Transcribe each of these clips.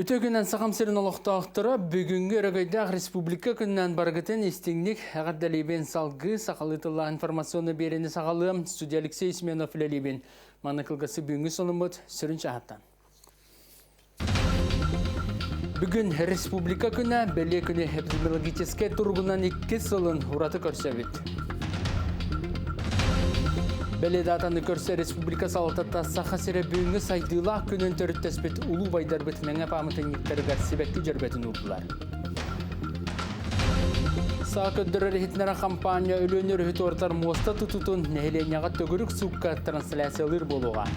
Үтүө күнэн Сахам сирин олохтоохторо бүгүҥҥү өрөгөйдөөх республика күнүнэн барыгытын истиҥник эҕэрдэлиибин салгыы сахалыы тыллаах информационный биэриини саҕалыам студия Алексей Семенов үлэлиибин манна кылгасы бүгүҥҥү сонуммут сүрүн чааһыттан Бүгүн Республика күнэ бэлиэ күнү эпидемиологическай туругунан икки сылын ураты көрсөбүт. Бэлиэ даатаны көрсө республика салалтата Саха сирэ бүгүҥҥү сайдыылаах күнүн төрүттэспит улуу байдарбыт мэҥэ пааматынньыктарыгар сибэкки дьөрбөтүн уурдулар. Саа көрдөрөр иһитиннэрэр хампаанньа Өлүөнэ өрүһү туоратар муоста тутуутун нэһилиэнньэҕэ төгүрүк суукка трансляциялыыр буолуоҕа.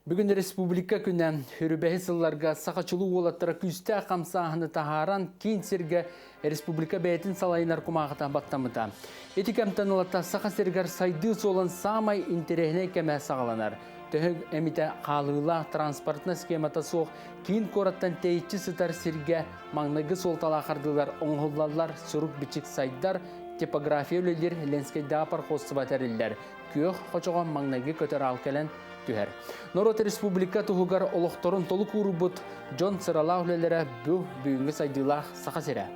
Бүгүн республика күнэ үрүбэһи сылларга саха чулуу уолаттара күүстээх хамсааһыны таһааран киин сиргэ республика бэйэтин салайынар кумааҕыта баттаммыта. Ити кэмтэн ылата Саха сиригэр сайдыы суолун саамай интэриэһинэй кэмэ саҕаланар. Төһө эмитэ хаалыылаах транспортнай схемата суох киин куораттан тэйиччи сытар сиргэ маҥнайгы суолталаах хардыылар оҥоһуллаллар, сурук-бичик сайдар, типография үлэлиир Ленскэйдээҕи пархозство тэриллэр. Күөх хочоҕо маҥнайгы көтөр аал кэлэн түһэр. Норуот республика туһугар олохторун толук уурбут дьон сыралаах үлэлэрэ бу бүгүҥҥү сайдыылаах Саха сирэ.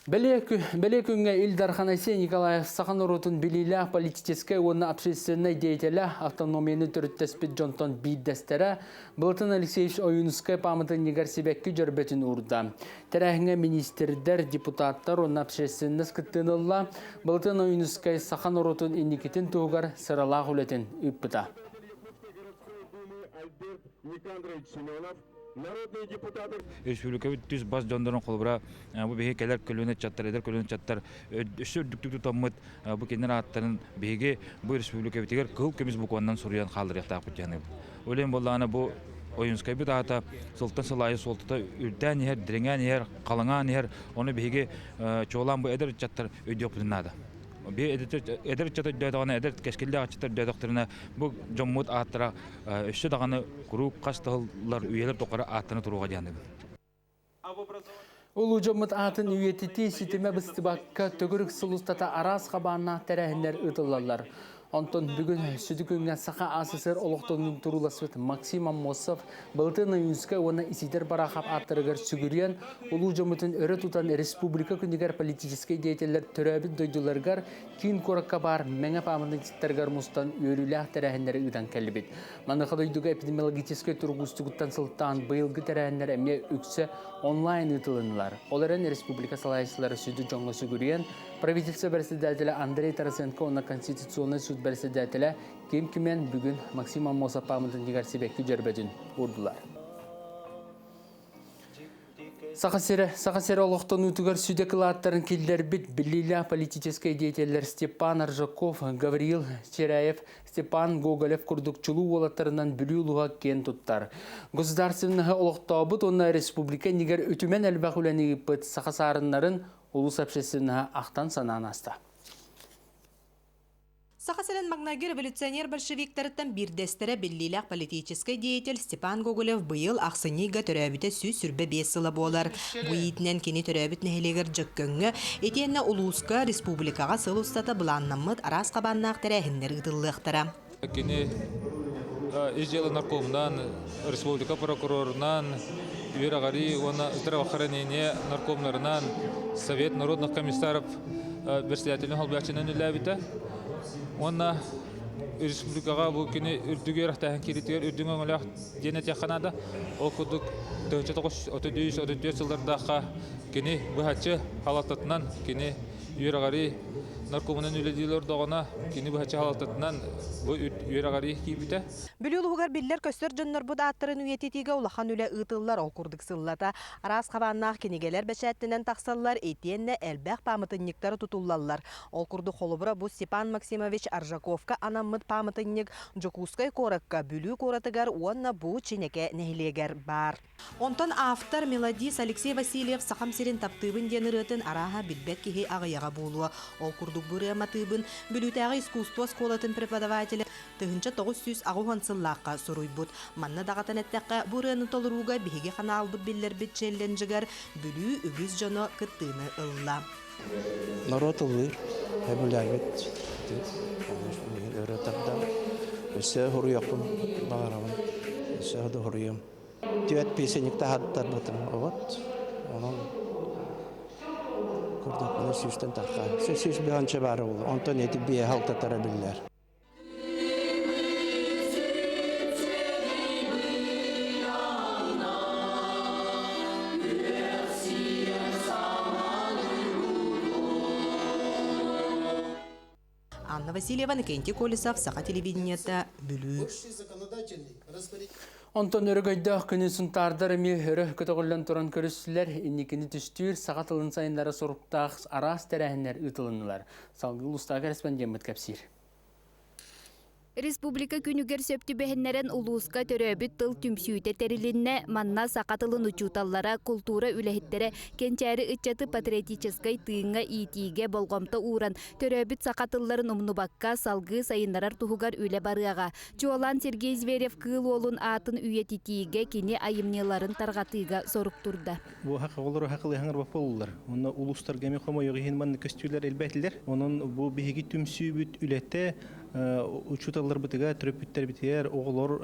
Бэлиэ күҥҥэ Ил Дархан Айсен Николаев саха норуотун билиилээх политическай уонна общественнай деятелэ, автономияны төрүттэспит дьонтон биирдэстэрэ Былатын Алексеевич Ойуунускай пааматынньыгар сибэкки дьөрбөтүн уурда. Тэрээһиҥҥэ миниистирдэр, депутаттар уонна общественность кыттыыны ылла. Былатын Ойуунускай саха норуотун инникитин туһугар сыралаах үлэтин ыыппыта. Республикабыт түс бас дьоннорун холобура бу биһиги кэлэр көлүөнэ ыччаттар, эдэр көлүөнэ ыччаттар өссө үрдүктүк тутаммыт бу кинилэр ааттарын биһиги бу республикабытыгар кыһыл көмүс букваннан суруйан хаалларыахтаахпыт диэн Ол иһин буоллаҕына бу Ойуунскайбыт аата сылтан сыл аайы суолтата үрдээн иһэр, дириҥээн иһэр, халыҥаан иһэр. Ону биһиги чуолаан бу эдэр ыччаттар өйдүөхпүтүн наада. Биһи эдэр ыччат өйдөөтөҕүнэ, эдэр кэскиллээх ыччаттар өйдөөтөхтөрүнэ бу дьоммут ааттара өссө даҕаны куруук хас да сыллар, үйэлэр тухары ааттана туруоҕа диэн Улуу дьоммут аатын үйэтитии ситимэ быстыбакка төгүрүк сыл устата араас хабааннаах тэрээһиннэр ыытыллаллар. Онтон бүгүн сүдү күҥҥэ Саха АССР олохтонун турууласпыт Максим Аммосов, Былытын Ойуунскай уонна Исидор Барахов ааттарыгар сүгүрүйэн, улуу дьоммутун өрө тутан республика күнүгэр политическай деятеллэр төрөөбүт дойдуларыгар киин куоракка баар Мэҥэ пааматынньыктарыгар мустан үөрүүлээх тэрээһиннэри ыытан кэллибит. Маныаха дойдуга эпидемиологическай турук уустугуттан сылтаан быйылгы тэрээһиннэр эмиэ үксэ онлайн ыытылыннылар. Ол эрэн республика салайааччылара сүдү дьоҥҥо сүгүрүйэн, правительство председателэ Андрей Тарасенко уонна Конституционнай суут председателэ Ким Кимен бүгүн Максим Аммосов пааматынньыгар сибэкки дьөрбөтүн уурдулар. Саха сирэ Саха сирэ олохтонуутугар сүдэ кылааттарын киллэрбит биллиилээх политическай деятеллэр Степан Аржаков, Гавриил Черяев, Степан Гоголев курдук чулуу уолаттарынан Бүлүү улууһа киэн туттар. Государственноһы олохтообут уонна республика иннигэр үтүмэн элбэх үлэни ыыппыт саха саарыннарын улуус общественноһа ахтан-санаан ааста. Саха сирин маҥнайгы революционер-большевиктарыттан биирдэстэрэ биллиилээх политическай деятель Степан Гоголев быйыл ахсынньы ыйга төрөөбүтэ 125 сыла буолар. Бу иитинэн кини төрөөбүт нэһилиэгэр Дьөккөҥҥө итиэннэ улууска, республикаҕа сыл устата былааннаммыт араас хабааннаах тэрээһиннэр ыытыллыахтара. Кини ис дьыала наркомунан, республика прокурорунан, үөрэҕирии уонна здравоохранение наркомнарынан, Совет народных комиссаров председателин холбооччунан үлэлээбитэ. Уонна республикаҕа бу кини үрдүк үөрэхтээһин киириитигэр үрдүк өҥөлөөх диэн этиэххэ наада. Ол курдук 1933-34 сыллардаахха кини быһаччы халалтатынан кини үөрэҕирии наркомунан үлэлии олордоҕуна кини быһаччы халалтатынан бу үөрэҕирии киирбитэ. Бүлүү улууһугар биллэр-көстөр дьоннорбут ааттарын үйэтитиигэ улахан үлэ ыытыллар. Ол курдук сыллата араас хабааннаах кинигэлэр бэчээттэнэн тахсаллар, итиэннэ элбэх пааматынньыктар тутуллаллар. Ол курдук холобура бу Степан Максимович Аржаковка анаммыт пааматынньык Дьокуускай куоракка, Бүлүү куоратыгар уонна бу Чинэкэ нэһилиэгэр баар. Онтон автор, мелодист Алексей Васильев «Сахам сирин таптыыбын» диэн ырыатын арааһа билбэт киһи аҕыйаҕа буолуо. Ол курдук бу ырыа матыыбын Бүлүүтээҕи искусство оскуолатын преподавателэ 1980 сыллаахха суруйбут. Манна даҕатан эттэххэ, бу ырыаны толорууга биһиги ханаалбыт биллэрбит челленджигэр Бүлүү үгүс дьоно кыттыыны ылла. Норуот ыллыыр, сөбүлээбит. Ити олус миигин өрө тардар. Өссө суруйуохпун баҕарабын. Өссө да суруйуом. Түөрт песенник таһааттарбытым вот. Онон курдук сүүстэн тахха. 100 баара буолуо. Онтон ити биэһэ алтатара биллэр. Анна Васильева, Никентий Колесов, Саха телевидениета, Бүлүү. Онтон өрөгөйдөөх күнү сунтаардар эмиэ өрө көтөҕүллэн туран көрүстүлэр. Инникини түстүүр саха тылын сайыннара соруктаах араас тэрээһиннэр ыытылыннылар. Салгыы улуустааҕы корреспондеммыт кэпсиир. Республика күнүгэр сөп түбэһиннэрэн улууска төрөөбүт тыл түмсүүтэ тэрилиннэ. Манна саха тылын учууталлара, култуура үлэһиттэрэ кэнчээри ыччаты патриотическай тыыҥҥа иитиигэ болҕомто ууран, төрөөбүт саха тылларын умнубакка салгыы сайыннарар туһугар үлэ барыаҕа. Чуолаан Сергей Зверев-Кыыл Уолун аатын үйэтитиигэ кини айымньыларын тарҕатыыга сорук турда. Бу олору хакылыһаҥар бопполлар. Онно улуустарга эми хомойуох иһин маннык көстүүлэр элбээтилэр. Онон бу биһиги түмсүүбүт үлэтэ учууталларбытыгар, төрөппүттэрбитигэр оҕолор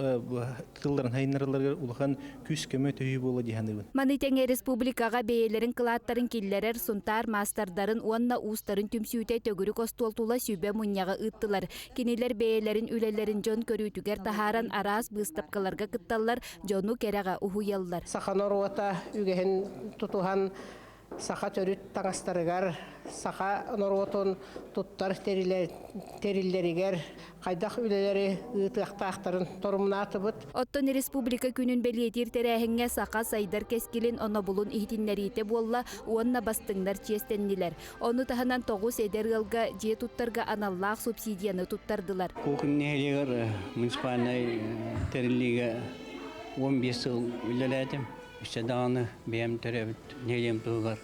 тылларын хайыннаралларыгар улахан күүс-көмө төһүү буола дии саныыбын. Маны тэҥэ республикаҕа бэйэлэрин кылааттарын киллэрэр Сунтаар маастардарын уонна уустарын түмсүүтэ төгүрүк остуол тула сүбэ мунньаҕы ыыттылар. Кинилэр бэйэлэрин үлэлэрин дьон көрүүтүгэр таһааран араас быыстапкаларга кытталлар, дьону кэрэҕэ уһуйаллар. Саха норуота үгэһин тутуһан саха төрүт таҥастарыгар, саха норуотун туттар тэриллэригэр хайдах үлэлэри ыытыахтаахтарын торумнаатыбыт. Оттон Республика күнүн бэлиэтиир тэрээһиҥҥэ саха сайдар кэскилин онобулун иһитиннэриитэ буолла уонна бастыҥнар чиэстэннилэр. Ону таһынан тоҕус эдэр ыалга дьиэ туттарга аналлаах субсидияны туттардылар. Куукун нэһилиэгэр муниципальнай тэриллиигэ 15 сыл үлэлээтим. Өссө даҕаны бэйэм төрөөбүт нэһилиэгим туһугар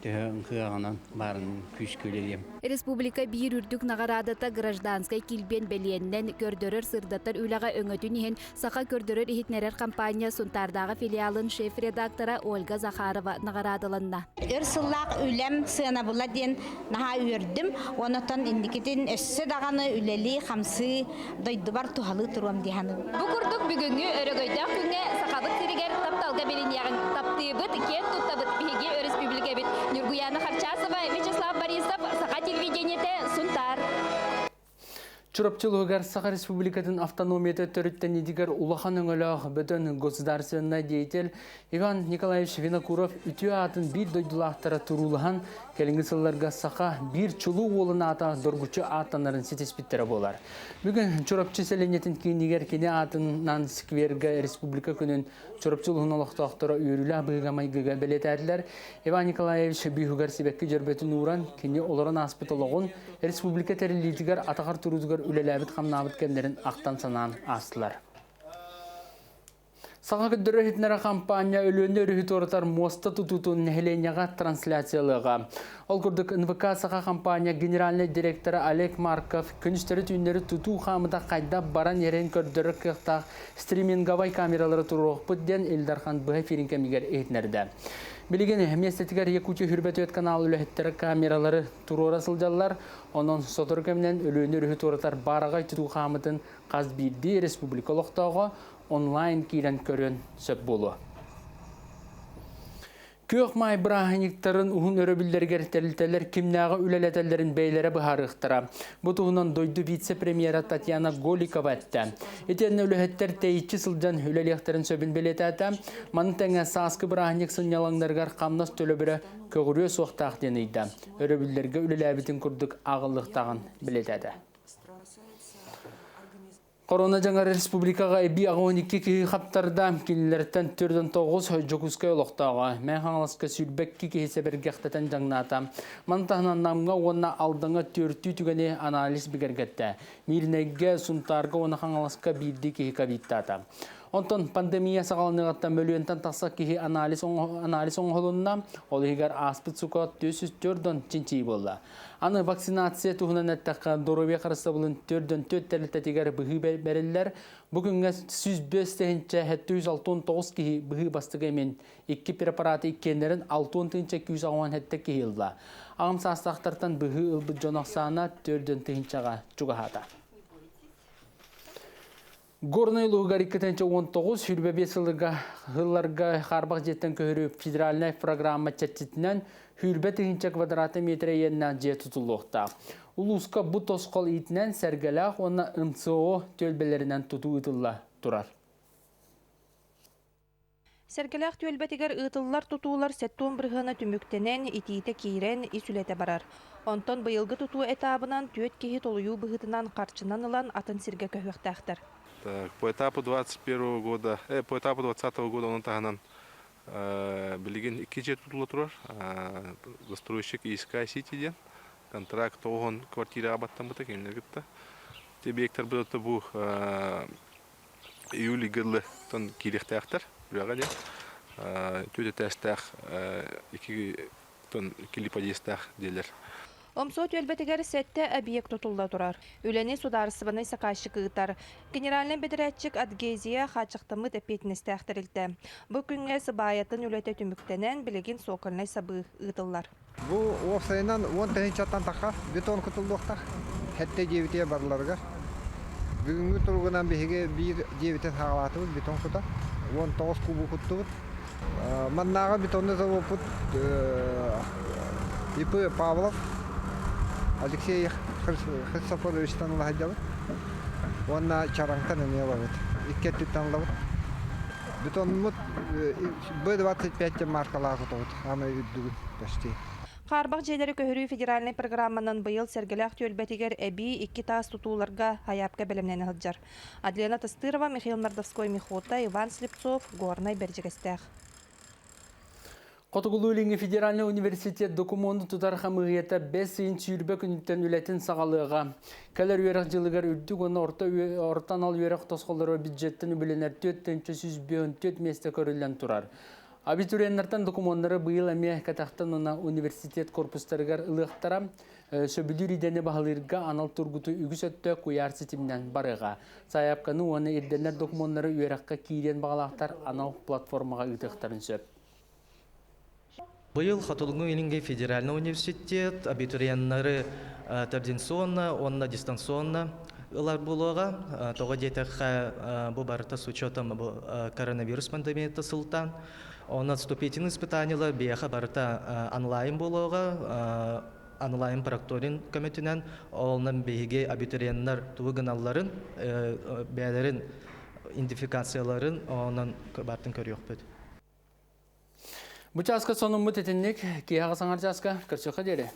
төһө кыаҕынан баарын күүскэ үлэлиэм. Республика биир үрдүк наҕараадата гражданскай килбиэн бэлиэннэн көрдөрөр-сырдатар үлэҕэ өҥөтүн иһин Саха көрдөрөр-иһитиннэрэр компания Сунтаардааҕы филиалын шеф-редактора Ольга Захарова наҕараадаланна. Өр сыллаах үлэм сыанабыла диэн наһаа үөрдүм. Онотон инникитин өссө даҕаны үлэлии-хамсыы, дойдубар туһалыы туруом дии саныыбын. Бу курдук бүгүҥҥү өрөгөйдөөх күҥҥэ Сахабыт сиригэр тапталга билиниэҕиҥ, таптыыбыт, киэн туттабыт биһиги өрөспүүбүлүкэбит. Ньургуйаана Харчасова, Вячеслав Борисов, Саха телевидениетэ, Сунтаар. Чурапчы улууһугар Саха Республикатын автономията төрүттэниитигэр улахан өҥөлөөх бөтөн государственнай деятель Иван Николаевич Винокуров үтүө аатын биир дойдулаахтара туруулаһан, кэлиҥҥи сылларга саха биир чулуу уолун аата доргуччу ааттанарын ситиспиттэрэ буолар. Бүгүн Чурапчы сэлиэнньэтин киинигэр кини аатынан сквергэ Республика күнүн Чурапчы улууһун олохтоохторо үөрүүлээх быһыыга-майгыга бэлиэтээтилэр. Иван Николаевич бүүһүгэр сибэкки дьөрбөтүн ууран, кини олорон ааспыт олоҕун, республика тэриллиитигэр атаҕар туруутугар үлэлээбит-хамнаабыт кэмнэрин ахтан-санаан аастылар. Саха көрдөрөр иһитиннэрэр хампаанньа Өлүөнэ өрүһү туоратар муоста тутуутун нэһилиэнньэҕэ трансляциялыаҕа. Ол курдук НВК Саха хампаанньа генеральнай директора Олег Марков күнүстэри-түүннэри тутуу хаамыта хайдах баран иһэрин көрдөрөр кыахтаах стриминговай камералары туруохпут диэн Ил Дархан быһа эфирин кэмигэр иһитиннэрдэ. Билигин миэстэтигэр Якутия Хүрбэтүөт канал үлэһиттэрэ камералары туруора сылдьаллар. Онон сотору кэминэн Өлүөнэ өрүһү туоратар баараҕай тутуу хаамытын хас биирдии республика олохтооҕо онлайн киирэн көрүөн сөп буолуо. Күөх Маай бырааһынньыктарын уһун өрөбүллэригэр тэрилтэлэр кимнээҕи үлэлэтэллэрин бэйэлэрэ быһаарыахтара. Бу туһунан дойду вице-премьера Татьяна Голикова эттэ. Итиэннэ үлэһиттэр тэйиччи сылдьан үлэлиэхтэрин сөбүн бэлиэтээтэ. Маны тэҥэ сааскы бырааһынньык сынньалаҥнарыгар хамнас төлөбүрэ көҕүрүө суохтаах диэн ыйда. Өрөбүллэргэ үлэлээбитин курдук ааҕыллыахтааҕын бэлиэтээтэ. Корона дьаҥар республикаҕа эбии 82 киһи хаптарда, кинилэртэн 49 Дьокуускай олохтооҕо. Мэҥэ Хаҥаласка 22 киһи сэбиргэхтэтэн дьаҥнаата. Маны таһынан Намҥа уонна Алдаҥҥа түөртүү түгэни анализ бигэргэттэ. Мииринэйгэ, Сунтаарга уонна Хаҥаласка биирдии киһи ковидтаата. Онтон пандемия саҕаланыаҕыттан мөлүйүөнтэн тахса киһи анализ анализ оҥоһулунна. Ол иһигэр ааспыт сука 404 чинчийии буолла. Аны вакцинация туһунан эттэххэ, доруобуйа харыстабылын төрдөн төрт тэрилтэтигэр быһыы бэриллэр. Бу күҥҥэ 105 тыһыынча 769 киһи быһыы бастакы эмин, икки препараты иккиэннэрин 60 тыһыынча 287 киһи ылла. Аҕам саастаахтартан быһыы ылбыт дьон ахсаана төрдөн тыһыынчаҕа чугаһаата. Горнай улууһугар 2019 25 сылыга сылларга хаарбах дьиэттэн көһөрүү федеральнай программа чэрчитинэн сүүрбэ тыһыынча квадратный метр иэннээх дьиэ тутуллуохтаах. Улууска бу тосхол иитинэн Сэргэлээх уонна МЦО түөлбэлэринэн тутуу ыытылла турар. Сэргэлээх түөлбэтигэр ыытыллар тутуулар сэттион бырыһыана түмүктэнэн, итиитэ киирэн, ис үлэтэ барар. Онтон быйылгы тутуу этабынан түөрт киһи толуйуу быһыытынан харчынан ылан атын сиргэ көһүөхтээхтэр. Так, по этапу 21 года, по этапу 20 года онон таһынан билигин икки дьиэ тутулла турар. Застройщик ИСК Сити диэн контракт тоҕуһун квартираҕа баттаммыта кинилэр кытта. Объектарбыт бу июль ыйга киириэхтээхтэр үлэҕэ диэн түөрт этээстээх икки иккилии подъезтаах дьиэлэр. Омсуо түөлбэтигэр сэттэ объект тутулла турар. Үлэни судаарыстыбаннай сакаасчык ыытар. Генеральнай бэдэрээтчик Адгезия хааччахтаммыт эппиэтинэстээх тэрилтэ. Бу күҥҥэ сыбаайатын үлэтэ түмүктэнэн, билигин цокольнай сабыы ыытыллар. Бу уопсайынан уон тыһыынчаттан тахха бетон кутуллуохтаах. Сэттэ дьиэбитигэр барыларыгар. Бүгүҥҥү туругунан биһиги биир дьиэбитин саҕалаатыбыт бетон кута. 19 кубу куттубут. Маннааҕы бетонный заводпут ИП Павлов Алексей Христофоровичтан ыла сылдьабыт. Уонна Чараҥтан эмиэ ылабыт. Икки өттүттэн ылабыт. Бетонмут Б-25 диэн маркалаах кутабыт. Хаамай үрдүгүн почти. Хаарбах дьиэлэри көһөрүү федеральнай программанан быйыл Сэргэлээх түөлбэтигэр эбии икки таас тутууларга хайаапка бэлэмнэнэ сылдьар. Адлена Тастырова, Михаил Мордовской, Михота, Иван Слепцов, Горнай, Бэрдьигэстээх. Хотугулуу-Илиҥҥи федеральнай университет докумуону тутар хамыыһыйата бэс ыйын сүүрбэ күнүттэн үлэтин саҕалыаҕа. Кэлэр үөрэх дьылыгар үрдүк уонна орто, орто анал үөрэх тосхоллоро бюджеттэн үбүлэнэр 4 154 миэстэ көрүллэн турар. Абитуриеннартан докумуоннары быйыл эмиэ кэтэхтэн уонна университет корпустарыгар ылыахтара. Сөбүлүүр идэни баһылыырга анал тургутуу үгүс өттө куйаар ситиминэн барыаҕа. Сайаапканы уонна ирдэнэр докумуоннары үөрэххэ киириэн баҕалаахтар анал платформаҕа ыытыахтарын сөп. Быйыл Хотугулуу-Илиҥҥи федеральный университет абитуриеннары традиционно уонна дистанционно ылар буолуоҕа. Тоҕо диэтэххэ, бу барыта с учетом коронавирус пандемията сылтаан. Онон вступительные испытаниелар биһиэхэ барыта онлайн буолуоҕа. Онлайн прокторин көмөтүнэн онон биһиги абитуриеннар тугу гыналларын, бэйэлэрин идентификацияларын онон бартын көрүөхпүт. Бу чааска сонуммут итинник киэһэҕэ саҥар чааска көрсүөххэ диэри.